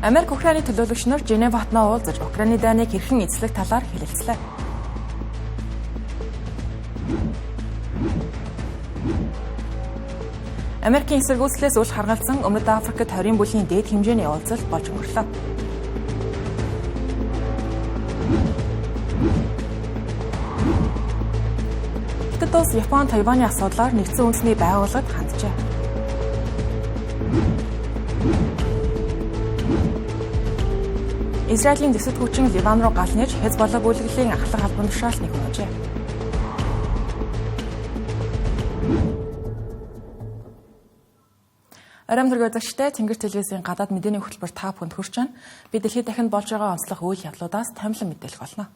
Америк Украины төлөөлөгч нар Женев хотноо уулзаж Украины дайныг хэрхэн эзлэх талаар хэлэлцлээ. Америкийн эсэргүүцлээс үл харгалзан Өмнөд Африкт 20 бүлгийн дээд хэмжээний уулзалт болж өнгөрлөө. Хятад улс Япон Тайваны асуудлаар нэгдсэн үндэсний байгууллагад ханджээ. Израилийн дэсэт хүчин Ливан руу гал нээж Хезболла бүлэглэлийн ахлах албан тушаалтныг өнөөжээ. Оройн төргөө үзэгчтэй Тэнгэр телевизийн гадаад мэдээний хөтөлбөр та бүхэнд хүрч байна. Би дэлхийд дахинд болж байгаа онцлог үйл явдлуудаас томилон мэдээлэх болно.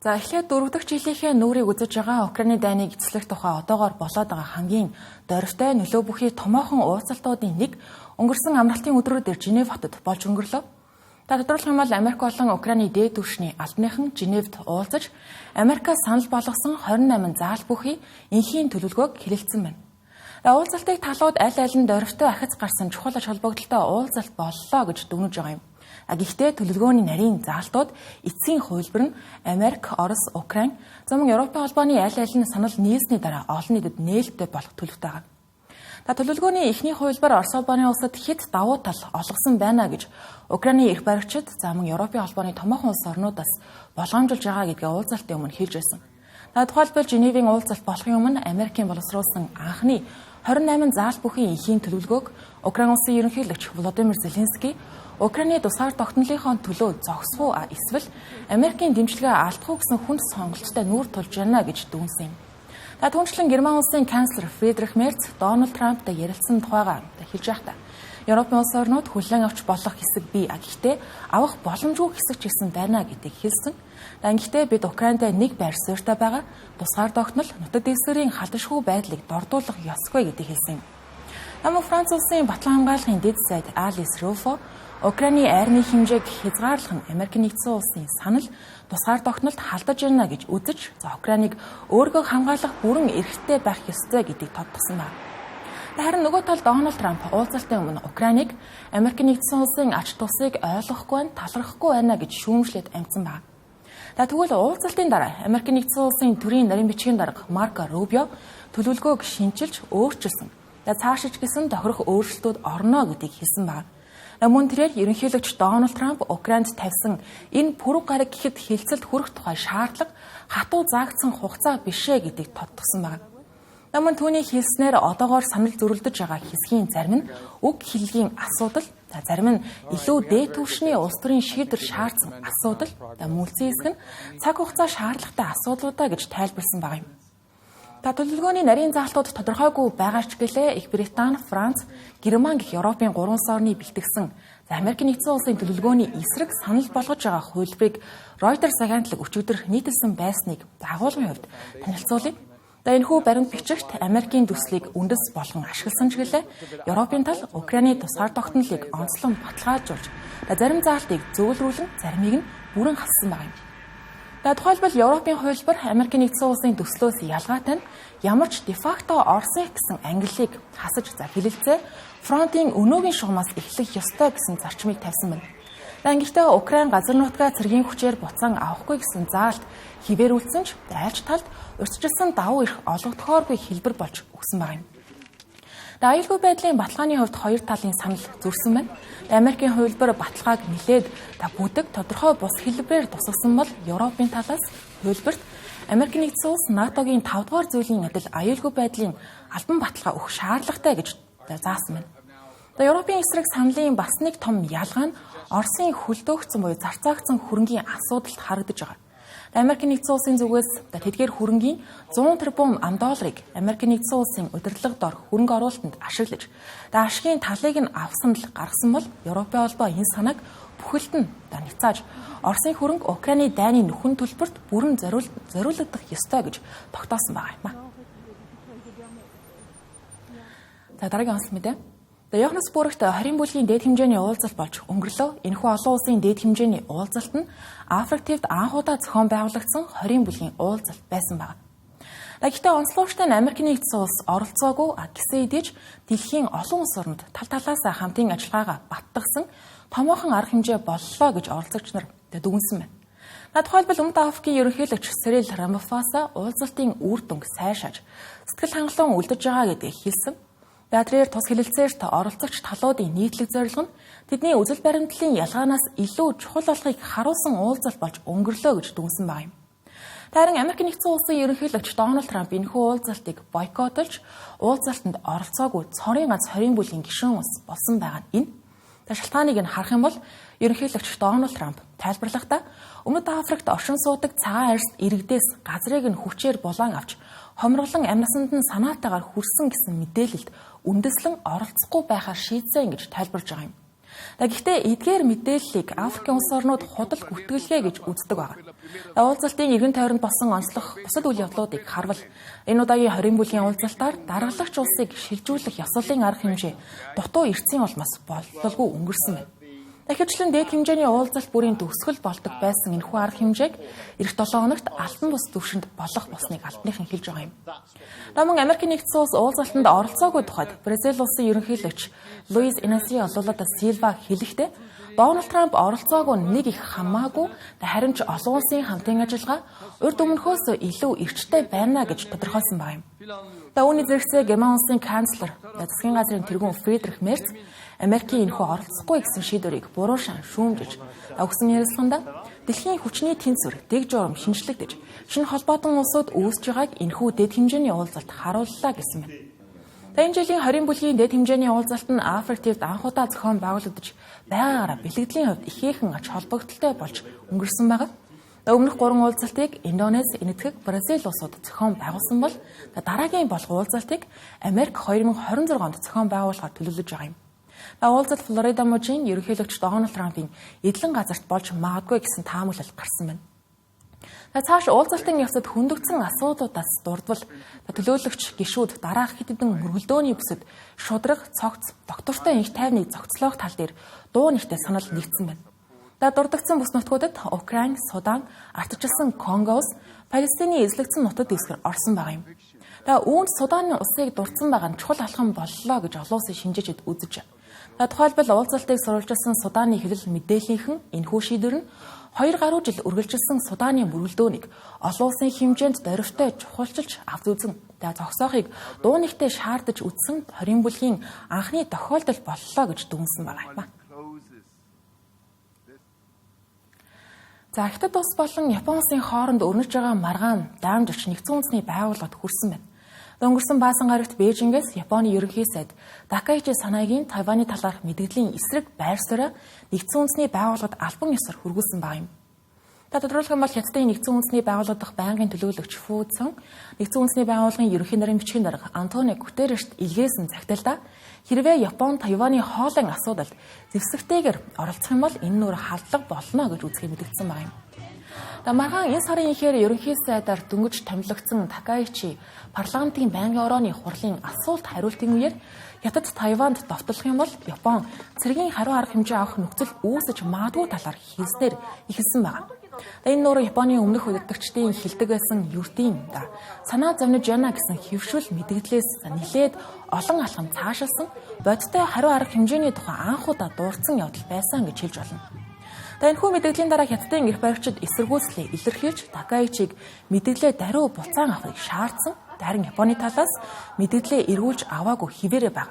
За эхлээд дөрөв дэх жилийнхээ нүрийг үзэж байгаа Украины дайныг эзлэх тухай одоогоор болоод байгаа хамгийн дөрвтэй нөлөө бүхий томоохон уулзалтуудын нэг өнгөрсөн амралтын өдрүүдээр Женев хотод болж өнгөрлөө. Та тодруулах юм бол Америк болон Украины дээд түвшний албаныхан Женевд уулзаж Америкаас санал болгосон 28 заал бүхий энхийн төлөвлөгөөг хэлэлцсэн байна. Уулзалтыг талууд аль аль нь дөрвтэй ахиц гарсан чухал ач холбогдолтой уулзалт боллоо гэж дүгнэж байгаа юм. Гэхдээ төлөвлөгөөний нарийн заалтууд эцсийн хувилбар нь Америк, Орос, Украин, за мөн Европын холбооны аль аль нь санал нийлсний дараа олон нийтэд нээлттэй болох төлөвтэй байгаа. Та төлөвлөгөөний эхний хувилбар Орос улбаны улсад хэд давуу тал олгосон байна гэж Украины эрх баригчид, за мөн Европын холбооны томоохон улс орнуудаас болгоомжилж байгаа гэдгээ уулзалтын өмнө хэлж байсан. Та тухайлбал Женевийн уулзалт болохын өмнө Америкийн боловсруулсан анхны 28 заал бүхий энхийн төлөвлөгөөг Украин улсын ерөнхийлөгч Владимир Зеленский Украины тусгаар тогтнолынхоо төлөө зогсох уу эсвэл Америкийн дэмжлэгээ алдах уу гэсэн хүнд сонголттой нүүр тулж байна гэж дүгнсэн юм. За түүнчлэн Герман улсын канцлер Фридрих Мерц Дональд Трамптай ярилцсан тухайгаа хэлж байхдаа Европын улс орнууд хүлээн авч болох хэсэг бий. Гэхдээ авах боломжгүй хэсэг ч гэсэн байна гэдгийг хэлсэн. Гэхдээ бид Украинтай нэг байр суурьтай байгаа. Тусгаар тогтнол нутаг дэвсгэрийн халдшгүй байдлыг дордуулах ёсгүй гэдгийг хэлсэн юм. Намуу Франц улсын батлан хамгаалахын дэд сайд Алис Руфо Украины армийн хэмжээг хязгаарлах нь Америк нэгдсэн улсын санал тусгаар тогтнолд халдаж байна гэж үзэж, за Украиныг өөрийгөө хамгаалах бүрэн эрхтэй байх ёстой гэдгийг тодтогсон байна. Харин нөгөө талд Дональд Трамп уулзалтын өмнө Украиныг Америк нэгдсэн улсын ач тусыг ойлгохгүй байна, талархахгүй байна гэж шүүмжлээд амжсан байна. За тэгвэл уулзалтын дараа Америк нэгдсэн улсын төрийн нарийн бичгийн дарга Марко Рубио төлөвлөгөөг шинчилж өөрчилсөн. За цаашиж гэсэн тохирох өөрчлөлтүүд орно гэдгийг хэлсэн байна. Мөн тэрээр ерөнхийлөгч Дональд Трамп Украинд тавьсан энэ пүрэв гараг гэхэд хилцэлд хүрэх тухай шаардлага хатуу заагдсан хугацаа бишээ гэдгийг тодтогсон байна. Мөн түүний хэлснээр одоогоор санал зөрөлдөж байгаа хэсгийн зарим нь үг хэллэгийн асуудал, зарим нь илүү дээд түвшний улс төрийн шийдвэр шаардсан асуудал, мүлцэн хэсэг нь цаг хугацаа шаардлагатай асуудлуудаа гэж тайлбарласан байгаа юм. Та төлөвлөгөөний нарийн заалтууд тодорхойгүй байгаа ч гэлээ Их Британи, Франц, Герман гэх Европын гурван улс орны бэлтгэсэн Америк нэгдсэн улсын төлөвлөгөөний эсрэг санал болгож байгаа хувилбарыг Reuters агентлаг өчигдөр нийтэлсэн байсныг агуулгын хувьд танилцуулъя. За энэхүү баримт бичигт Америкийн төслийг үндэс болгон ашигласан ч гэлээ Европын тал Украины тусгаар тогтнолыг онцлон баталгаажуулж зарим заалтыг зөвлөрүүлэн заримыг нь бүрэн хассан байгаа юм. За тухайлбал Европын хувилбар Америк нэгдсэн улсын төслөөс ялгаатай нь ямар ч дефакто Оросын гэсэн ангиллыг хасаж за хэлэлцээ фронтын өнөөгийн шугамаас эхлэх ёстой гэсэн зарчмыг тавьсан байна. За ингэхдээ Украин газар нутгаа цэргийн хүчээр буцаан авахгүй гэсэн заалт хിവэрүүлсэн ч айлч талд урьдчилсан давуу эрх олгодохооргүй хэлбэр болж өгсөн байгаа юм. Аюулгүй байдлын баталгааны хувьд хоёр талын санал зөрсөн байна. Америкийн хувилбар баталгааг нэлээд бүдэг тодорхой бус хэлбэрээр тусгасан бол Европын талаас хувилбарт Америк нэгдсэн улс НАТО-гийн 5 дугаар зүйлийн адил аюулгүй байдлын албан баталгаа өгөх шаардлагатай гэж заасан байна. Европын эсрэг саналын бас нэг том ялгаа нь Оросын хөлдөөгдсөн буюу зарцаагдсан хөрөнгийн асуудалд харагдаж байгаа. Америк нэгдсэн улсын зүгээс тэдгээр хөрөнгийн 100 тэрбум ам долларыг Америк нэгдсэн улсын удирдлага дор хөрөнгө оруулалтанд ашиглаж, ашигын талыг нь авсан л гаргасан бол Европын холбоо энэ санааг бүхэлд нь ницааж Оросын хөрөнгө Украины дайны нөхөн төлбөрт бүрэн зориулагдах ёстой гэж тогтоосон байгаа юм а. За дараагийн онцлог мэдээ. Йоханнесбургт 20 бүлгийн дээд хэмжээний уулзалт болж өнгөрлөө. Энэхүү олон улсын дээд хэмжээний уулзалт нь Африк тивд анх удаа зохион байгуулагдсан 20 бүлгийн уулзалт байсан байна. Гэхдээ онцлогчтой нь Америк нэгдсэн улс оролцоогүй гэсэн хэдий ч дэлхийн олон улс орнод тал талаас хамтын ажиллагаагаа баттгасан томоохон арга хэмжээ боллоо гэж оролцогч нар дүгнсэн байна. Тухайлбал Өмнөд Африкийн ерөнхийлөгч Сирил Рамафоса уулзалтын үр дүнг сайшааж сэтгэл хангалуун үлдэж байгаа гэдгийг хэлсэн. Тэрээр тус хэлэлцээрт оролцогч талуудын нийтлэг зорилго нь тэдний үзэл баримтлалын ялгаанаас илүү чухал болохыг харуулсан уулзалт болж өнгөрлөө гэж дүгнсэн байгаа юм. Харин Америк нэгдсэн улсын ерөнхийлөгч Дональд Трамп энэхүү уулзалтыг бойкоттолж уулзалтанд оролцоогүй цорын ганц 20 бүлгийн гишүүн улс болсон байгаа нь энэ. Шалтгааныг нь харах юм бол ерөнхийлөгч Дональд Трамп тайлбарлахдаа Өмнөд Африкт оршин суудаг цагаан арьст иргэдээс газрыг нь хүчээр булаан авч хомроглон амнасанд нь санаатайгаар хүрсэн гэсэн мэдээлэлд үндэслэн оролцохгүй байхаар шийдсэн гэж тайлбарж байгаа юм. Гэхдээ эдгээр мэдээллийг Африкийн улс орнууд худал гүтгэлгээ гэж үздэг байна. Уулзалтын эргэн тойронд болсон онцлог бусад үйл явдлуудыг харвал энэ удаагийн 20 бүлгийн уулзалтаар даргалагч улсыг шилжүүлэх ёслолын арга хэмжээ дутуу эртсийн улмаас боллолгүй өнгөрсөн байна. Ихэвчлэн дээд хэмжээний уулзалт бүрийн төгсгөл болдог байсан энэхүү арга хэмжээг ирэх 7 хоногт алтан бус түвшинд болох болсныг албаныхан хэлж байгаа юм. Мөн Америк нэгдсэн улс уулзалтанд оролцоогүй тухайд Бразил улсын ерөнхийлөгч Луис Инасио Лула да Силва хэлэхдээ Дональд Трамп оролцоогүй нэг их хамаагүй, харин ч олон улсын хамтын ажиллагаа урд өмнөхөөс илүү эрчтэй байна гэж тодорхойлсон байгаа юм. Үүний зэрэгцээ Герман улсын канцлер, засгийн газрын тэргүүн Фридрих Мерц Америкийн энэхүү оролцохгүй гэсэн шийдвэрийг буруу шан шүүмжиж өгсөн ярилцлаганда дэлхийн хүчний тэнцвэр дэг журам шинжлэгдэж шинэ холбоотон улсууд үүсэж байгааг энэхүү дэд хэмжээний уулзалт харууллаа гэсэн байна. Энэ жилийн 20 бүлгийн дэд хэмжээний уулзалт нь Африк тивд анх удаа зохион байгуулагдаж байгаагаараа бэлгэдлийн хувьд ихээхэн ач холбогдолтой болж өнгөрсөн байгаа. Өмнөх 3 уулзалтыг Индонез, Энэтхэг, Бразил улсууд зохион байгуулсан бол дараагийн болох уулзалтыг Америк 2026 онд зохион байгуулахаар төлөвлөж байгаа юм. Уулзалт Флорида мужийн ерөнхийлөгч Дональд Трампын эдлэн газарт болж магадгүй гэсэн таамаглал гарсан байна. Цааш уулзалтын явцад хөндөгдсөн асуудлуудаас дурдвал төлөөлөгч гишүүд дараах хэд хэдэн мөргөлдөөний бүсэд шударга, цогц, доктортой энх тайвныг зохицлоох тал дээр дуу нэгтэй санал нэгдсэн байна. Дурдагдсан бүс нутгуудад Украин, Судан, ардчилсан Конго улс, Палестины эзлэгдсэн нутаг дэвсгэр орсон байгаа юм. Үүнд Судан улсыг дурдсан байгаа нь чухал алхам боллоо гэж олон улсын шинжээчид үзэж байна. Тухайлбал уулзалтыг сурвалжилсан Суданы хэвлэл мэдээллийнхэн энэхүү шийдвэр нь 2 гаруй жил үргэлжилсэн Суданы мөргөлдөөнийг олон улсын хэмжээнд дорвитой чухалчилж авч үзэн зогсоохыг дуу нэгтэй шаардаж үзсэн 20 бүлгийн анхны тохиолдол боллоо гэж дүгнсэн байгаа юм. За Хятад улс болон Япон улсын хооронд өрнөж байгаа маргаан даамжирч нэгдсэн үндэсний байгууллагад хүрсэн байна. Өнгөрсөн баасан гарагт Бээжингээс Японы ерөнхий сайд Такаичи Санагийн Тайваны талаарх мэдэгдлийн эсрэг байр сууриа нэгдсэн үндэсний байгууллагад албан ёсоор хүргүүлсэн байгаа юм. Тодорхойлох юм бол Хятадын нэгдсэн үндэсний байгууллага дахь байнгын төлөөлөгч Фу Цун нэгдсэн үндэсний байгууллагын ерөнхий нарын бичгийн дарга Антонио Гутеррешт илгээсэн захидалдаа хэрвээ Япон Тайваны хоолын асуудалд зэвсэгтэйгээр оролцох юм бол энэ нөр халдлага болно гэж үзхийг мэдэгдсэн байгаа юм. Маргаан энэ сарын ихээр ерөнхий сайдаар дөнгөж томилогдсон Такаичи парламентын байнгын орооны хурлын асуулт хариултын үеэр Хятад Тайванд довтлох юм бол Япон цэргийн хариу арга хэмжээ авах нөхцөл үүсэж магадгүй талаар хэлснээр эхэлсэн байна. Энэ нуур Японы өмнөх удирдагчдын хэлдэг байсан ердийн санаа зовниж яана гэсэн хэвшүүл мэдэгдлээс нэлээд олон алхам цаашилсан бодиттой хариу арга хэмжээний тухай анх удаа дурдсан явдал байсан гэж хэлж болно. Энэхүү мэдэгдлийн дараа Хятадын эрх баригчид эсэргүүцлээ илэрхийлж Такаичиг мэдэгдлээ даруй буцаан авахыг шаардсан. Харин Японы талаас мэдэгдлээ эргүүлж аваагүй хэвээрээ байна.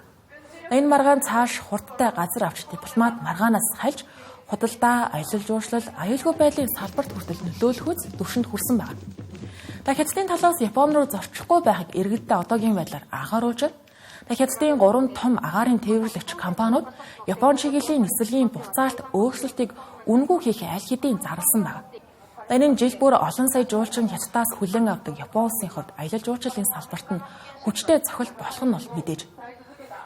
Энэ маргаан цааш хурдтай газар авч дипломат маргаанаас хальж худалдаа, аялал жуулчлал, аюулгүй байдлын салбарт хүртэл нөлөөлөхүйц түвшинд хүрсэн байна. Хятадын талаас Япон руу зорчихгүй байхыг иргэддээ одоогийн байдлаар анхааруулж байна. Хятадын 3 том агаарын тээвэрлэгч компаниуд Япон чиглэлийн нислэгийн буцаалт өөрчлөлтийг үнэгүй хийх аль хэдийн зарласан байна. Энэ нь жил бүр олон сая жуулчин Хятадаас хүлээн авдаг Япон улсын хувьд аялал жуулчлалын салбарт нь хүчтэй цохилт болох нь бол мэдээж.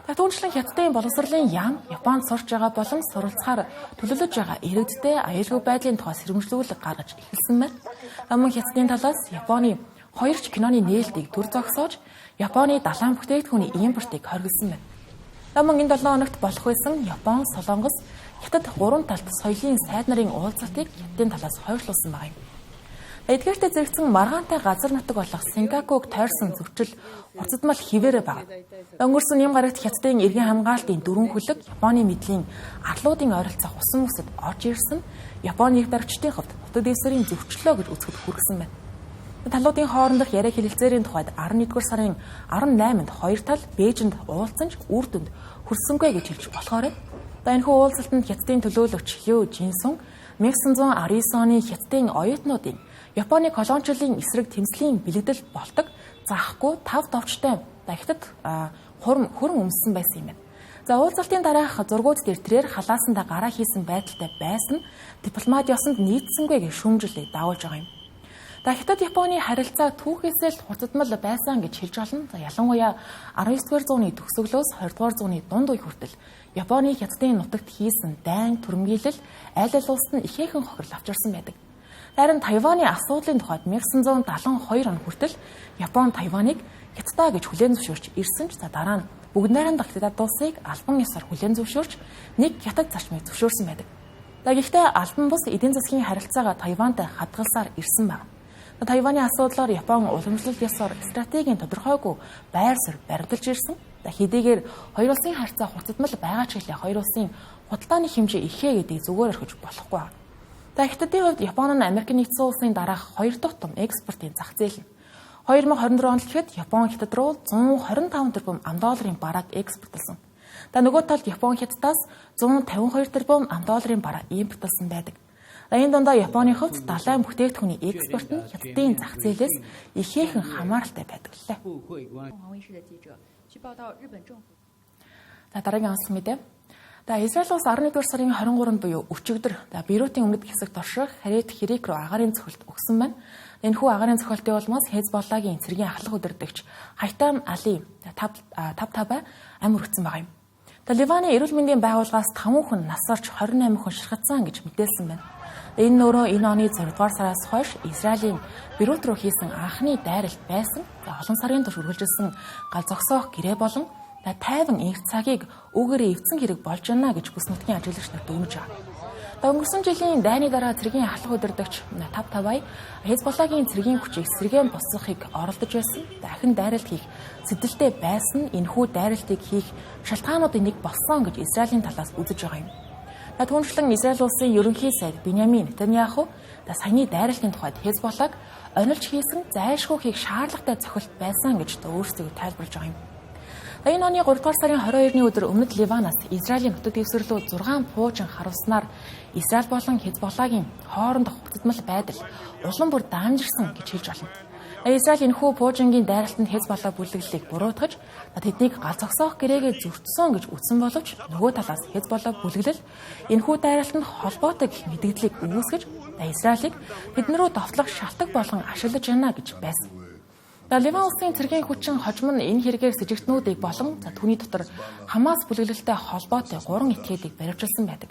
Түүнчлэн Хятадын боловсролын яам Японд сурч байгаа болон суралцахаар төлөвлөж байгаа иргэдтэй аюулгүй байдлын тухай сэрэмжлүүлэг гаргаж эхэлсэн байна. Мөн Хятадын талаас Японы 2 ч киноны нээлтийг төр зогсоож Японы далайн бүтээгдэхүүний импортыг хоригдсан байна. Мөн энэ 7 хоногт болох байсан Япон, Солонгос, Хятад гурван талд соёлын сайд нарын уулзалтыг Хятадын талаас хойшлуулсан байгаа юм. Эдгээртэй зэрэгцэн маргаантай газар нутаг болох Сенкакуг тойрсон зөрчил хурцдмал хിവэрэ байна. Өнгөрсөн нэм гарагт Хятадын эргэн хамгаалтын дөрвөн хөлөг Японы мэдлийн арлуудын ойролцоох усан бүсэд орж ирсэн Японы эрх баригчдын хувьд нутаг дэвсгэрийн зөрчлөө гэж үзэхэд хүргэсэн байна. Талуудын хоорондох яриа хэлэлцээрийн тухайд 11-р сарын 18-нд хоёр тал Бээжинд уулзсан ч үр дүнд хүрсэнгүй гэж хэлж болохоор байна. Энэхүү уулзалтанд Хятадын төлөөлөгч Лю Жинсун 1919 оны Хятадын оюутнуудын Японы колоничлолын эсрэг тэмцлийн бэлэгдэл болдог заахгүй тав товчтой Хятад хөрөн өмссөн байсан юм байна. За уулзалтын дараах зургууд дээр тэрээр халаасандаа гараа хийсэн байдалтай байсан дипломат ёсонд нийцсэнгүй гэж шүүмжлэлийг дагуулж байгаа юм. За Хятад Японы харилцаа түүхээсээ л хурцдмал байсан гэж хэлж болно. За ялангуяа 19-р зууны төгсгөлөөс 20-р зууны дунд үе хүртэл Японы Хятадын нутагт хийсэн дайн түрэмгийлэл аль аль улсад нь ихээхэн хохирол авчирсан байдаг. Харин Тайваны асуудлын тухайд 1972 он хүртэл Япон Тайваныг Хятадаа гэж хүлээн зөвшөөрч ирсэн ч за дараа нь бүгд найрамдах Хятад улсыг албан ёсоор хүлээн зөвшөөрч нэг Хятад зарчмыг зөвшөөрсөн байдаг. За гэхдээ албан бус эдийн засгийн харилцаагаа Тайвантай хадгалсаар ирсэн байна. Тайваны асуудлаар Япон уламжлал ёсоор стратегийн тодорхойгүй байр суурь баримталж ирсэн. Хэдийгээр хоёр улсын харьцаа хурцдмал байгаа ч гэлээ хоёр улсын худалдааны хэмжээ ихээ гэдгийг зүгээр орхиж болохгүй байна. За Хятадын хувьд Япон нь Америк нэгдсэн улсын дараах хоёр дахь том экспортын зах зээл нь. 2024 онд гэхэд Япон Хятад руу 125 тэрбум ам долларын барааг экспортлсон. За нөгөө талд Япон Хятадаас 152 тэрбум ам долларын бараа импортлсон байдаг. Энэ дундаа Японы хувьд далайн бүтээгдэхүүний экспорт нь Хятадын зах зээлээс ихээхэн хамааралтай байдаг лээ. За дараагийн онцлог мэдээ. За Израиль улс 11-р сарын 23-нд буюу өчигдөр Бейрутын өмнөд хэсэгт орших Харит Херик руу агаарын цохилт өгсөн байна. Энэхүү агаарын цохилтын улмаас Хезболлагийн цэргийн ахлах удирдагч Хайтам Али Табтабай амь өргөцсөн байгаа юм. Ливаны эрүүл мэндийн байгууллагаас 5 хүн нас орч 28 хүн ширхэгдсэн гэж мэдээлсэн байна. Энэ нь өөрөө энэ оны 6-р сараас хойш Израилийн Бейрут руу хийсэн анхны дайралт байсан. Олон сарын турш үргэлжилсэн гал зогсоох гэрээ болон тайван энх цагийг үүгээрээ эвдсэн хэрэг болж байна гэж бүс нутгийн ажиглагч нар дүгнэж байгаа. Өнгөрсөн жилийн дайны дараа цэргийн ахлах удирдагч Табтабай Хезболлагийн цэргийн хүчийг сэргээн босгохыг оролдож байсан. Дахин дайралт хийх сэдэлтэй байсан энэхүү дайралтыг хийх шалтгаануудын нэг болсон гэж Израилийн талаас үзэж байгаа юм. Түүнчлэн Израиль улсын ерөнхий сайд Биньямин Нетаньяху саяны дайралтын тухайд Хезболлаг онилж хийсэн зайлшгүй хийх шаардлагатай цохилт байсан гэж өөрсдөө тайлбарлаж байгаа юм. Энэ оны 3-р сарын 22-ны өдөр өмнөд Ливанаас Израилийн нутаг дэвсгэр рүү 6 пуужин харуулснаар Израиль болон Хезболлагийн хоорондох хурцдмал байдал улам бүр даамжирсан гэж хэлж болно. Израиль энэхүү пуужингийн дайралтанд Хезболла бүлэглэлийг буруутгаж тэднийг гал зогсоох гэрээгээ зөрчсөн гэж үзсэн боловч нөгөө талаас Хезболла бүлэглэл энэхүү дайралтанд холбоотой гэх мэдэгдлийг үүсгэж Израилийг тэдэн рүү довтлох шалтаг болгон ашиглаж байна гэж байсан. Ливан улсын цэргийн хүчин хожим нь энэ хэрэгээр сэжигтнүүдийг болон түүний дотор Хамас бүлэглэлтэй холбоотой 3 этгээдийг баривчилсан байдаг.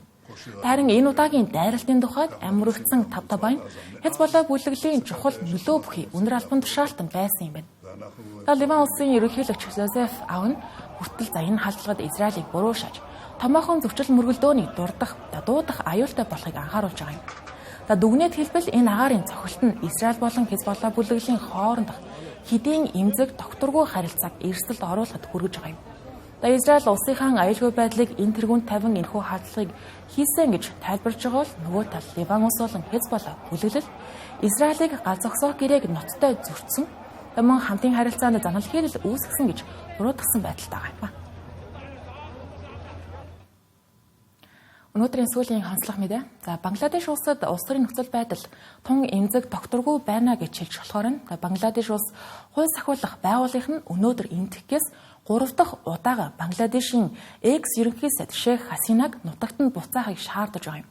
Харин энэ удаагийн дайралтын тухайд амь өргөцсөн Табтабай Хезболла бүлэглэлийн чухал нөлөө бүхий өндөр албан тушаалтан байсан юм байна. Ливан улсын ерөнхийлөгч Жозеф Аун хүртэл энэ халдлагад Израилийг буруу шааж томоохон зөрчил мөргөлдөөнийг дурдах, дуудах аюултай болохыг анхааруулж байгаа юм. Дүгнээд хэлбэл энэ агаарын цохилт нь Израиль болон Хезболла бүлэглэлийн хоорондох хэдийн эмзэг докторгүй харилцааг эрсдэлд оруулахад хүргэж байгаа юм. Израиль улсынхаа аюулгүй байдлыг энэ тэргүүнд тавин энэхүү халдлагыг хийсэн гэж тайлбарлаж байгаа бол нөгөө тал Ливан улс болон Хезболла бүлэглэл Израилийг гал зогсоох гэрээг ноцтой зөрчсөн, мөн хамтын харилцаанд занал хийрэл үүсгэсэн гэж буруутгасан байдалтай байгаа юм. Өнөөдрийн сүүлийн онцлог мэдээ. За Бангладеш улсад улс төрийн нөхцөл байдал тун эмзэг докторгүй байна гэж хэлж болохоор нь Бангладеш улс хууль сахиулах байгууллагын нь өнөөдөр энтхгээс 3 дахь удаага Бангладешийн экс ерөнхий сайд Шейх Хасинаг нутагт нь буцаахыг шаардаж байгаа юм.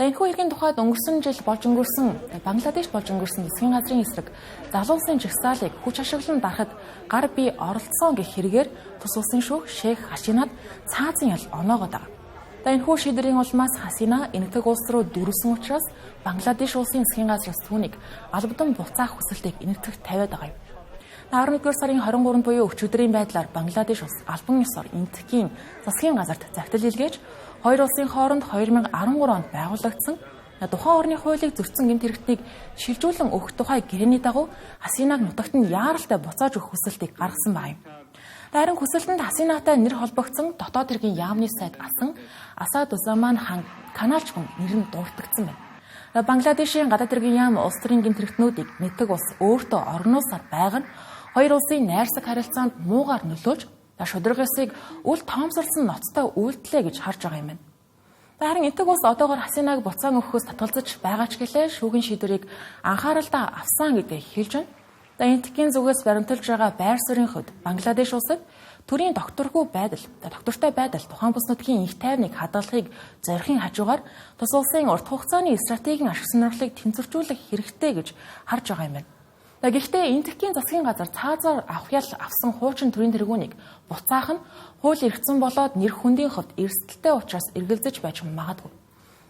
Энэхүү хэргийн тухайд өнгөрсөн жил болж өнгөрсөн Бангладешд болж өнгөрсөн засгийн газрын эсрэг залуусын жагсаалыг хүч ашиглан дарахад гар бие оролцсон гэх хэрэгээр тус улсын шүүх Шейх Хасинад цаазын ял оноогоод байгаа. Энэхүү шийдвэрийн улмаас Хасина Энэтхэг улс руу дүрсэн учраас Бангладеш улсын засгийн газраас түүнийг албадан буцаах хүсэлтийг Энэтхэгт тавиад байгаа юм. 11-р сарын 23-нд буюу өчигдрийн байдлаар Бангладеш улс албан ёсоор Энэтхэгийн засгийн газарт захидал илгээж хоёр улсын хооронд 2013 онд байгуулагдсан тухайн орны хуулийг зөрчсөн гэмт хэрэгтнийг шилжүүлэн өгөх тухай гэрээний дагуу Хасинаг нутагт нь яаралтай буцааж өгөх хүсэлтийг гаргасан байна. Харин хүсэлтэнд Хасинатай нэр холбогдсон дотоод хэргийн яамны сайд асан Асадузаман хан Каналч хүн нэр нь дурддагдсан байна. Бангладешийн гадаад хэргийн яам улс төрийн гэмт хэрэгтнүүдийг нэтэг улс өөртөө орнуулсаар байгаа нь хоёр улсын найрсаг харилцаанд муугаар нөлөөлж шударга ёсыг үл тоомсорлсон ноцтой үйлдэлээ гэж харж байгаа юм байна. Харин Энэтхэг улс одоогоор Хасинаг буцаан өгөхөөс татгалзаж байгаа ч гэлээ шүүхийн шийдвэрийг анхааралдаа авсан гэдгийг хэлж байна. Энэтхэгийн зүгээс баримталж байгаа байр суурийн хувьд Бангладеш улсад төрийн докторгүй байдал, доктортой байдал тухайн бүс нутгийн инх тайвныг хадгалахыг зорихын хажуугаар тус улсын урт хугацааны стратегийн ашиг сонирхлыг тэнцвэржүүлэх хэрэгтэй гэж харж байгаа юм байна. Гэхдээ Энэтхэгийн засгийн газар цаазаар авах ял авсан хуучин төрийн тэргүүнийг буцаах нь хууль эрхцэн болоод нэр хүндийн хувьд эрсдэлтэй учраас эргэлзэж байж магадгүй.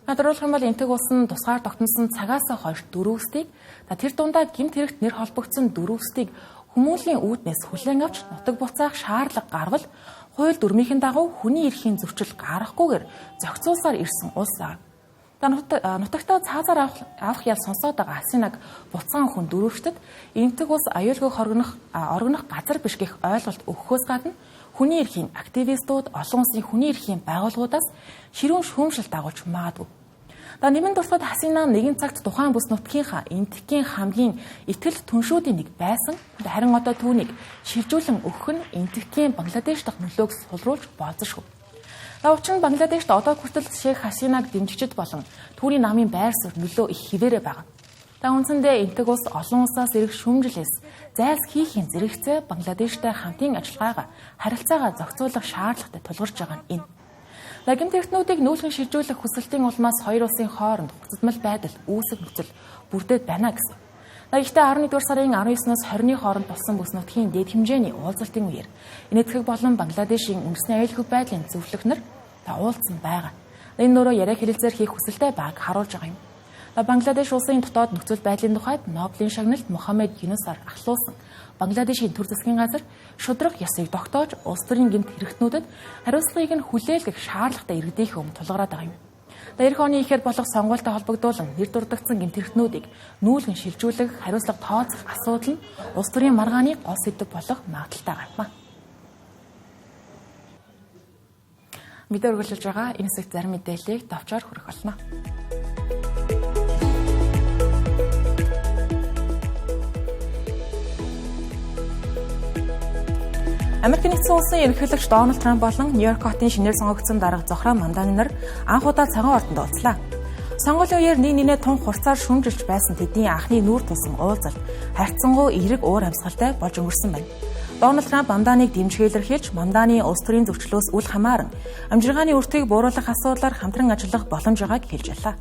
Тодорхойлох юм бол Энэтхэг улс нь тусгаар тогтносон цагаас хойш дөрөвсдийг тэр дундаа гэмт хэрэгт нэр холбогдсон дөрөвсдийг хүмүүнлэгийн үүднээс хүлээн авч нутаг буцаах шаардлага гарвал хууль дүрмийн дагуу хүний эрхийн зөрчил гарахгүйгээр зохицуулсаар ирсэн улс аа. Нутагтаа цаазаар авах ял сонсоод байгаа Хасинаг буцаан хүн дөрөвчдөд Энэтхэг улс аюулгүй оргинох газар биш гэх ойлголт өгөхөөс гадна хүний эрхийн активистууд олон улсын хүний эрхийн байгууллагуудаас ширүүн шүүмжлэл дагуулж магадгүй. Нэмэн дурсахад Хасина нэгэн цагт тухайн бүс нутгийнхаа Энэтхэгийн хамгийн итгэл түншүүдийн нэг байсан. Харин одоо түүнийг шилжүүлэн өгөх нь Энэтхэгийн Бангладеш дахь нөлөөг сулруулж болзошгүй. Учир нь Бангладешт одоо хүртэл Шейх Хасинаг дэмжигчид болон түүний намын байр суурь нөлөө их хിവэрэ байгаа. Үндсэндээ Энэтхэг улс олон улсаас ирэх шүүмжлээс зайлс хийхийн зэрэгцээ Бангладештай хамтын ажиллагаагаа харилцаагаа зохицуулах шаардлагатай тулгарч байгаа нь энэ. Гэмт хэрэгтнүүдийг нүүлгэн шилжүүлэх хүсэлтийн улмаас хоёр улсын хооронд хуцадмал байдал үүсэх нөхцөл бүрдээд байна гэсэн. Гэхдээ 11-р сарын 19-наас 20-ны хооронд болсон бүс нутгийн дээд хэмжээний уулзалтын үеэр Энэтхэг болон Бангладешийн үндэсний аюулгүй байдлын зөвлөх нар уулзсан байгаа. Энэ нөрөө яриа хэлэлцээр хийх хүсэлтэй байгааг харуулж байгаа юм. Бангладеш улсын дотоод нөхцөл байдлын тухайд Нобелийн шагналт Мохаммед Юнусаар ахлуулсан Бангладешийн төр засгийн газар шударга ёсыг тогтоож улс төрийн гэмт хэрэгтнүүдэд хариуцлагыг нь хүлээлгэх шаардлагатай иргэдийн өмнө тулгараад байгаа юм. Ирэх оны ихээр болох сонгуультай холбогдуулан нэр дурддагдсан гэмт хэрэгтнүүдийг нүүлгэн шилжүүлэх, хариуцлага тооцох асуудал нь улс төрийн маргааны гол сэдэв болох магадлалтай байна. Мэдээ үргэлжлэж байгаа энэ хэсэгт зарим мэдээллийг товчоор хүргэх болно. Америк нэгдсэн улсын ерөнхийлөгч Дональд Трамп болон Нью-Йорк хотын шинээр сонгогдсон дарга Зохран Мамдани нар анх удаа цагаан ордонд уулзлаа. Сонгуулийн үеэр нэг нэгнээ тун хурцаар шүүмжилж байсан тэдний анхны нүүр тулсан уулзалт харьцангуй эерэг уур амьсгалтай болж өнгөрсөн байна. Дональд Трамп Мамданыг дэмжихээ илэрхийлж, Мамданы улс төрийн зөрчлөөс үл хамааран амжиргааны өртгийг бууруулах асуудлаар хамтран ажиллах боломж байгааг хэлж байлаа.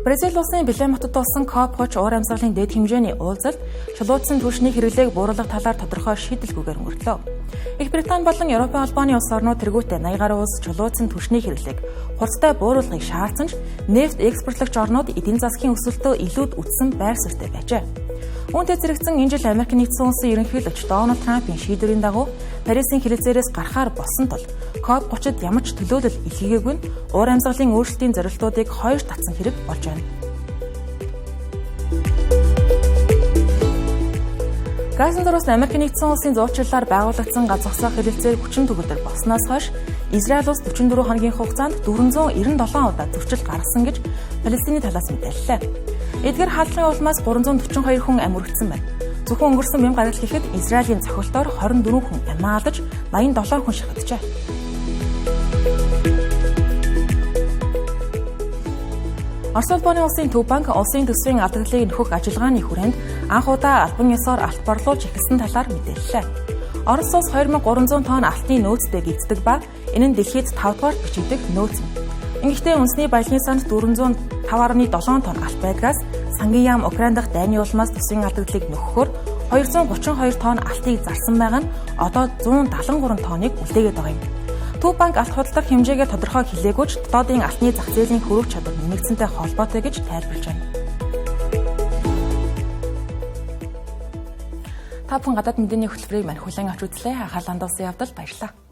Бразил улсын Белем хотод болсон COP30 уур амьсгалын дээд хэмжээний уулзалт чулуудсан түвшний хэрэглээг бууруулах талаар тодорхой шийдэлгүйгээр өнгөрлөө. Их Британи болон Европын холбооны улс орнууд тэргүүтээ 80 гаруй улс чулуудсан түвшний хэрэглээг хурцтай бууруулахыг шаардсан ч нефть экспортлогч орнууд эдийн засгийн өсөлтөө илүүд үзсэн байр суурьтай байжээ. Үүнтэй зэрэгцэн энэ жил Америк нэгдсэн улсын ерөнхийлөгч Дональд Трампын шийдвэрийн дагуу Парисын хэлэлцээрээс гарахаар болсон тул COP30-д ямар ч төлөөлөл илгээгээгүй нь уур амьсгалын өөрчлөлтийн зорилтуудыг хоёр татсан хэрэг болж байна. Гайсан зураас Америк нэгдсэн улсын зуучлалаар байгуулагдсан гац зогсоох хэлэлцээр хүчин төгөлдөр болсноос хойш Израиль улс 44 хоногийн хугацаанд 497 удаа зөрчил гаргасан гэж Палестины талаас мэдээллээ. Эдгээр хаалтлын улмаас 342 хүн амь өргөцсөн байна. Зөвхөн өнгөрсөн мянган гарагт гэхэд Израилийн цохилтоор 24 хүн амиа алдаж 87 хүн шахагджээ. Орос улбаны улсын Төв банк улсын төсвийн алдагдлыг нөхөх ажиллагааны хүрээнд анх удаа албан ёсоор алт борлуулж эхэлсэн талаар мэдээллээ. Орос улс 2300 тонн алтны нөөцтэй гэгддэг ба энэ нь дэлхийд 5 дугаарт бичигдэх нөөц юм. Ингэхдээ үндэсний баялагын санд 405.7 тонн алт байдгаас сангийн яам Украин дахь дайны улмаас төсвийн алдагдлыг нөхөхөөр 232 тонн алтыг зарсан байгаа нь одоо 173 тонныг үлдээгээд байгаа юм. Төв банк алт худалдах хэмжээгээ тодорхой хэлээгүй ч дотоодын алтны зах зээлийн хөрвөх чадвар нэмэгдсэнтэй холбоотой гэж тайлбарлаж байна. Та бүхэн гадаад мэдээний хөтөлбөрийг мань хүлээн авч үзлээ. Анхаарал хандуулсан явдал баярлалаа.